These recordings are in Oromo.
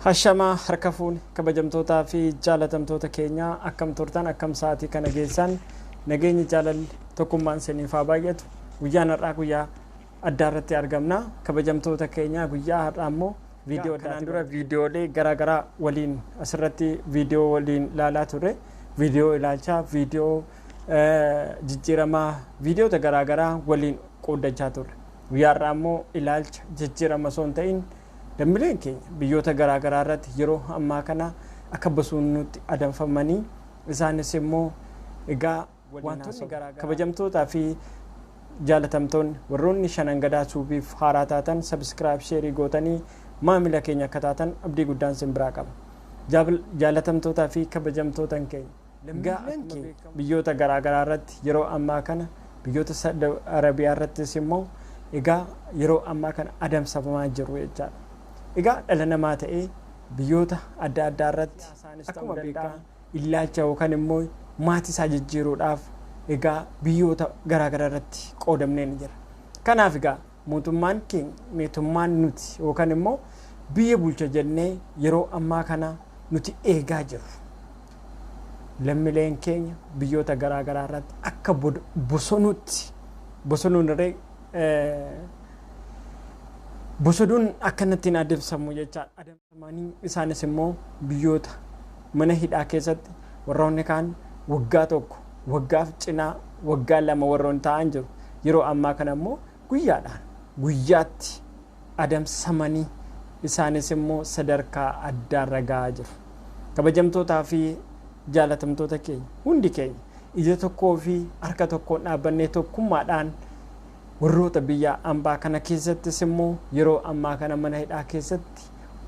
Hashamaa harka fuune, kabajamtootaa fi jaalatamtoota keenyaa, akkam turtan? Akkam sa'aatii kana geessan? Nageenyi, jaalalli, tokkummaan isiniif haa baay'atu. Guyyaan har'aa guyyaa addaa irratti argamna. Kabajamtoota keenyaa, guyyaa har'aa immoo viidiyoo kanaan dura viidiyoolee garaagaraa waliin asirratti viidiyoo waliin ilaalaa turre, viidiyoo ilaalchaa, viidiyoo jijjiiramaa, viidiyoota garaagaraa waliin qooddachaa turre. Guyyaa har'aa immoo ilaalcha jijjiirama osoo hin ta'in, lammiileen keenya biyyoota garaagaraa irratti yeroo ammaa kana akka bosonnuutti adamfamanii, isaanis immoo egaa wantoonni garaagaraa. Kabajamtootaa fi jaalatamtoonni, warroonni Shanan Gadaa Tuubiif haaraa taatan, subscribe, share gootanii maamila keenya akka taatan abdii guddaan sin biraa qaba. Jaalatamtootaa fi kabajamtootan keenya, lammiileen keenya biyyoota garaagaraa irratti yeroo ammaa kana, biyyoota Arabiyaa irrattis immoo egaa yeroo ammaa kana adamsamaa jiru jechaadha. Egaa dhala namaa ta'ee biyyoota adda addaa irratti akkuma beekamu ilaalcha yookaan immoo maatii isaa jijjiiruudhaaf egaa biyyoota garaagaraa irratti qoodamnee ni jira. Kanaaf egaa mootummaan keenya, mootummaan nuti yookaan immoo biyya bulcha jennee yeroo ammaa kana nuti eegaa jirru, lammiileen keenya biyyoota garaagaraa irratti akka bosonuutti, bosonuun irree bosonuun akkanatti hin adamsamu jechaadha. Adamsamanii isaanis immoo biyyoota mana hidhaa keessatti warroonni kaan waggaa 1, waggaaf cinaa, waggaa 2 warroonni ta'an jiru. Yeroo ammaa kana immoo guyyaadhaan guyyaatti adamsamanii isaanis immoo sadarkaa addaarra gahaa jiru. Kabajamtootaa fi jaalatamtoota keenya, hundi keenya ija tokkoo fi harka tokkoon dhaabbannee tokkummaadhaan warroota biyya ambaa kana keessattis immoo yeroo ammaa kana mana hidhaa keessatti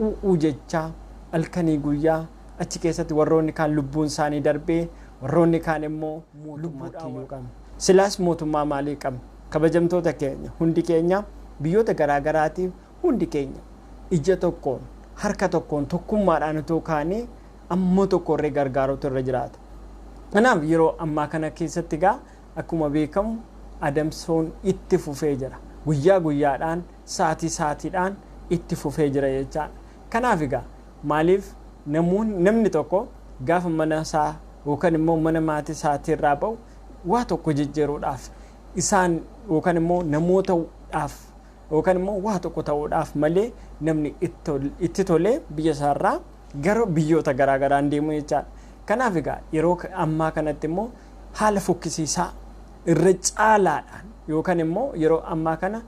u'uu jechaa halkanii guyyaa achi keessatti warroonni kaan lubbuun isaanii darbee, warroonni kaan immoo lubbuudhaan qabna. Silaas mootummaa maalii qabna? Kabajamtoota keenya, hundi keenya biyyoota garaagaraatiif hundi keenya ija tokkoon, harka tokkoon, tokkummaadhaan otoo kaanee ammoo tokko irree gargaaruutu irra jiraata. Kanaaf yeroo ammaa kana keessatti egaa akkuma beekamu adamsoon itti fufee jira. Guyyaa guyyaadhaan, sa'aatii sa'aatiidhaan itti fufee jira jechaadha. Kanaaf egaa maaliif namoonni, namni tokko gaafa mana isaa yookaan immoo mana maatii isaatii irraa ba'u waa tokko jijjiiruudhaaf isaan yookaan immoo namootaadhaaf yookaan immoo waa tokko ta'uudhaaf malee namni itti tolee biyya isaarraa gara biyyoota garaagaraan deemu jechaadha. Kanaaf egaa yeroo ammaa kanatti immoo haala fokkisiisaa irra caalaadhaan yookaan immoo yeroo ammaa kana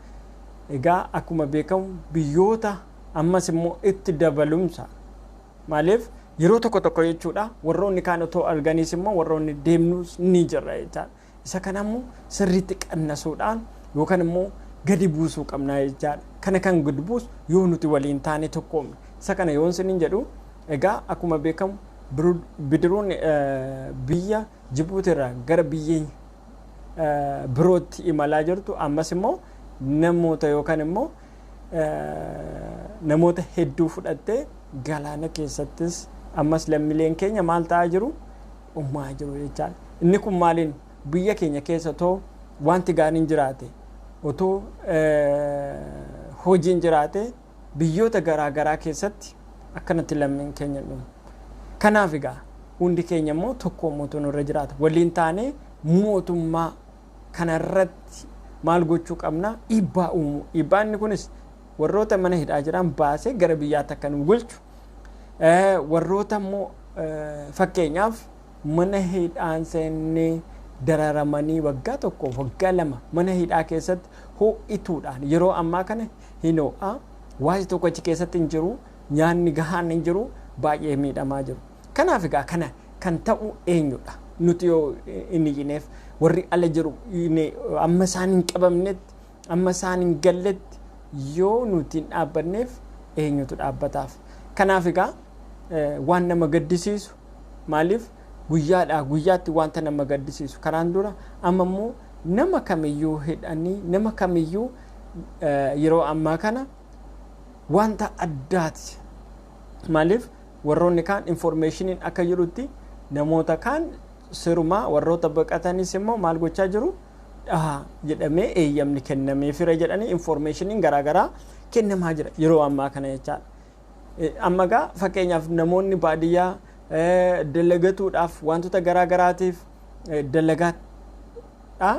egaa akkuma beekamu biyyoota ammas immoo itti dabalumsa, maaliif yeroo tokko tokko jechuudha warroonni kaan otoo arganiis immoo warroonni deemnus ni jirra jechaadha. Isa kana immoo sirriitti qannasuudhaan yookaan immoo gadi buusuu qabna jechaadha. Kana kan gadi buusu yoo nuti waliin taane tokkoomne. Isa kana yoon isiniin jedhu, egaa akkuma beekamu bidiruun biyya Jibuuti irraa gara biyya birootti imalaa jirtu ammas immoo namoota yookaan immoo namoota hedduu fudhattee galaana keessattis ammas lammiileen keenya maal ta'aa jiru? Dhumaa jiru jechaadha. Inni kun maaliin biyya keenya keessa otoo wanti gaariin jiraate, otoo hojiin jiraate, biyyoota garaa garaa keessatti akkanatti lammiin keenya dhumu. Kanaaf egaa hundi keenya immoo tokko mootu nurra jiraata. Waliin taanee mootummaa kanarratti maal gochuu qabna? Dhiibbaa uumuu. Dhiibbaan inni kunis warroota mana hidhaa jiran baasee gara biyyaatti akka nu bulchu. Warroota immoo fakkeenyaaf mana hidhaan seennee dararamanii waggaa 1, waggaa 2 mana hidhaa keessatti ho'ituudhaan, yeroo ammaa kana hin ho'a, waanti tokko achi keessatti hin jiru, nyaanni gahaan hin jiru, baay'ee miidhamaa jiru. Kanaaf egaa kana kan ta'u eenyudha? Nuti yoo hin iyyineef, warri ala jiru amma isaan hin qabamnetti, amma isaan hin galletti yoo nuti hin dhaabbanneef, eenyutu dhaabbataaf? Kanaaf egaa waan nama gaddisiisu, maaliif guyyaadhaa guyyaatti wanta nama gaddisiisu karaan dura amma immoo nama kamiyyuu hidhanii, nama kamiyyuu yeroo ammaa kana wanta addaati. Maaliif warroonni kaan informationiin akka jirutti namoota kaan sirumaa warroota baqatanis immoo maal gochaa jiru dhahaa jedhamee eeyyamni kennamee fira jedhanii informationiin garaagaraa kennamaa jira yeroo ammaa kana jechaadha. Amma egaa fakkeenyaaf namoonni baadiyyaa dalagatuudhaaf wantoota garaa garaatiif dalagaadha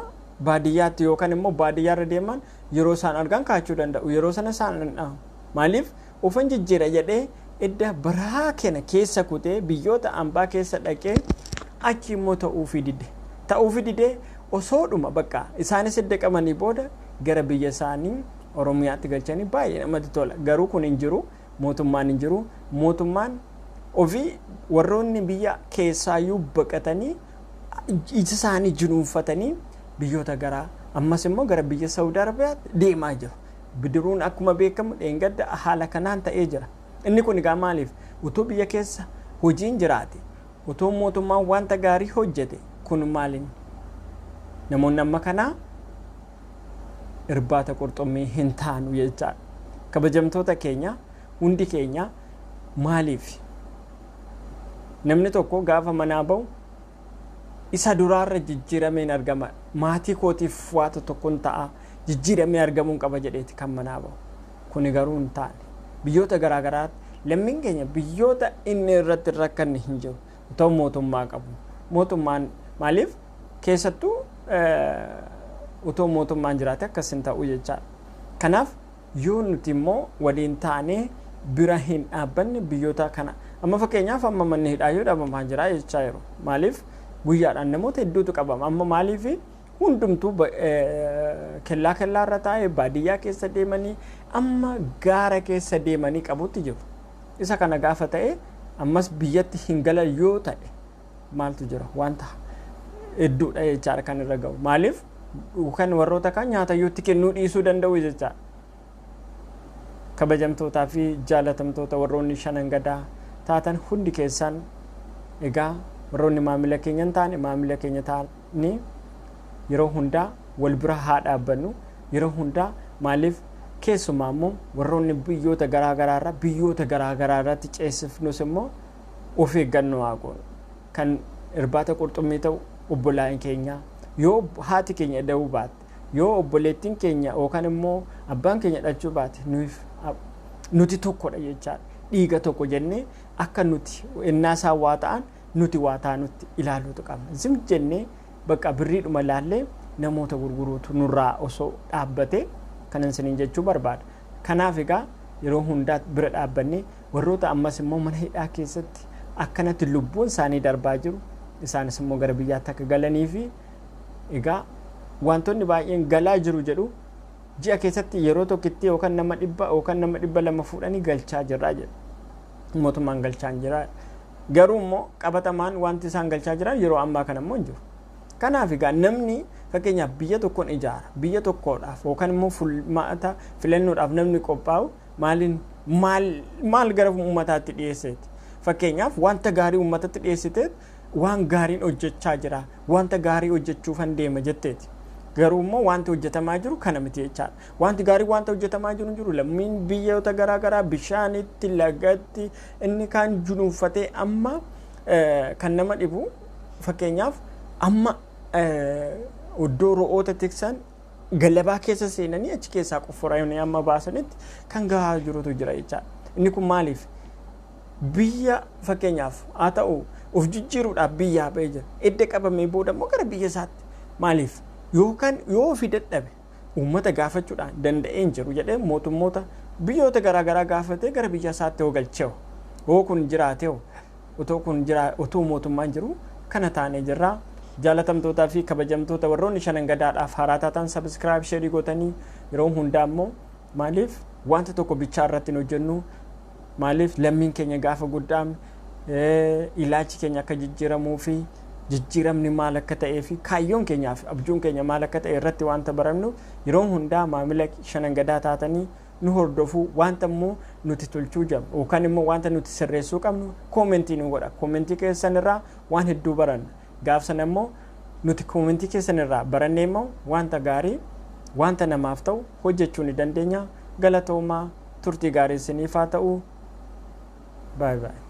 baadiyyaatti yookaan immoo baadiyyaarra deeman yeroo isaan argan kaachuu danda'u. Yeroo sana isaan maaliif ufan jijjiira jedhee edda baraa kana keessa kutee biyyoota ambaa keessa dhaqee achi immoo ta'uufii dide. Ta'uufii didee osoodhuma bakka isaanis edda qabanii booda gara biyya isaanii Oromiyaatti galchanii baay'ee namatti tola. Garuu kun hin jiru, mootummaan hin jiru. Mootummaan ofii warroonni biyya keessaayyuu baqatanii ija isaanii jinuunfatanii biyyoota garaa ammas immoo gara biyya Saawud Arabiyaatti deemaa jiru. Bidiruun akkuma beekamu dheengadda haala kanaan ta'ee jira. Inni kun egaa maaliif utuu biyya keessa hojiin jiraate, utuu mootummaan wanta gaarii hojjete, kun maaliin namoonni amma kanaa irbaata qurxummii hin taanu jechaadha. Kabajamtoota keenya, hundi keenya maaliif namni tokko gaafa manaa bahu isa duraarra jijjiirameen argama, maatii kootiif waanta tokkoon ta'a, jijjiiramee argamuun qaba jedheeti kan manaa bahu. Kuni garuu hin taane. Biyyoota garaa garaatti lammiin keenya biyyoota inni irratti rakkanne hin jiru. Otoo mootummaa qabu. Mootummaan maaliif keessattuu otoo mootummaan jiraate akkas hin ta'u jechaadha. Kanaaf yoo nuti immoo waliin taanee bira hin dhaabbanne biyyoota kana amma fakkeenyaaf amma manni hidhaa yoo dhabamaa jira jechaa jiru. Maaliif guyyaadhaan namoota hedduutu qabama. Amma maaliif hundumtuu kellaa kellaarra taa'ee baadiyyaa keessa deemanii amma gaara keessa deemanii qabutti jiru. Isa kana gaafa ta'e ammas biyyatti hin galan yoo ta'e maaltu jira, wanta hedduudha jechaadha kan irra ga'u. Maaliif kan warroota kaan nyaatayyuutti kennuu dhiisuu danda'u jechaadha. Kabajamtootaa fi jaalatamtoota warroonni shanan gadaa taatan hundi keessan, egaa warroonni maamila keenya hin taane maamila keenya ta'anii yeroo hundaa wal bira haa dhaabbannu. Yeroo hundaa maaliif keessumaa immoo warroonni biyyoota garaa garaarra biyyoota garaa garaa irratti ceesifnus immoo of eeggannoo haa goonu. Kan irbaata qurxummii ta'u obbolaan keenya yoo haati keenya da'uu baatte, yoo obboleettiin keenya yookaan immoo abbaan keenya dhalchuu baate, nuti tokkodha jechaadha. Dhiiga tokko jennee akka nuti ennaa isaan waa ta'an nuti waa taanutti ilaaluutu qabna. Zim jennee bakka birriidhuma ilaallee namoota gurguruutu nurraa osoo dhaabbate kanan isiniin jechuu barbaada. Kanaaf egaa yeroo hundaa bira dhaabbannee warroota ammas immoo mana hidhaa keessatti akkanatti lubbuun isaanii darbaa jiru isaanis immoo gara biyyaatti akka galanii fi egaa wantoonni baay'een galaa jiru jedhu, ji'a keessatti yeroo tokkitti yookaan nama 100 yookaan nama 200 fuudhanii galchaa jirraa jedhu. Mootummaan galchaa hin jira. Garuu immoo qabatamaan wanti isaan galchaa jiran yeroo ammaa kana immoo hin jiru. Kanaaf egaa namni fakkeenyaaf biyya tokkoon ijaara, biyya tokkodhaaf yookaan immoo fulmaata filannoodhaaf namni qophaa'u maaliin maal maal gara uummataatti dhiyeesseeti? Fakkeenyaaf wanta gaarii uummatatti dhiyeessiteet waan gaariin hojjechaa jira, wanta gaarii hojjechuufan deema jetteeti. Garuu immoo wanti hojjetamaa jiru kana miti jechaadha. Wanti gaarii wanta hojjetamaa jiru jiru lammiin biyyoota garaa garaa bishaanitti, lagatti inni kaan junuunfatee amma kan nama dhibu fakkeenyaaf amma iddoo ro'oota tiksan galabaa keessa seenanii achi keessaa qofforanii amma baasanitti kan gahaa jirutu jira jechaadha. Inni kun maaliif? Biyya fakkeenyaaf haa ta'u of jijjiiruudhaaf biyyaa ba'ee jira. Edda qabamee booda immoo gara biyya isaatti maaliif yookaan yoo ofii dadhabe uummata gaafachuudhaan danda'een jiru jedhee mootummoota biyyoota garaa garaa gaafatee gara biyya isaatti yoo galcheewu, hoo kun jiraateewu, otoo kun jira otoo mootummaan jiru kana taanee jirra. Jaalatamtootaa fi kabajamtoota warroonni shanan gadaadhaaf haaraa taatan subscribe, share gootanii yeroo hundaa immoo maaliif wanta tokko bichaa irratti hin hojjennu, maaliif lammiin keenya gaafa guddaame ilaalchi keenya akka jijjiiramuu fi jijjiiramni maal akka ta'ee fi kaayyoon keenyaa fi abjuun keenya maal akka ta'e irratti wanta barannu yeroo hundaa maamila shanan gadaa taatanii nu hordofuu, wanta immoo nuti tolchuu qabnu yookaan immoo wanta nuti sirreessuu qabnu comment nu godha. Comment keessan irraa waan hedduu baranna. Gaaf sana immoo nuti comment keessan irraa barannee immoo wanta gaarii wanta namaaf ta'u hojjechuu ni dandeenya. Galatoomaa, turtii gaarii isiniif haa ta'u. Baay'ee baay'ee.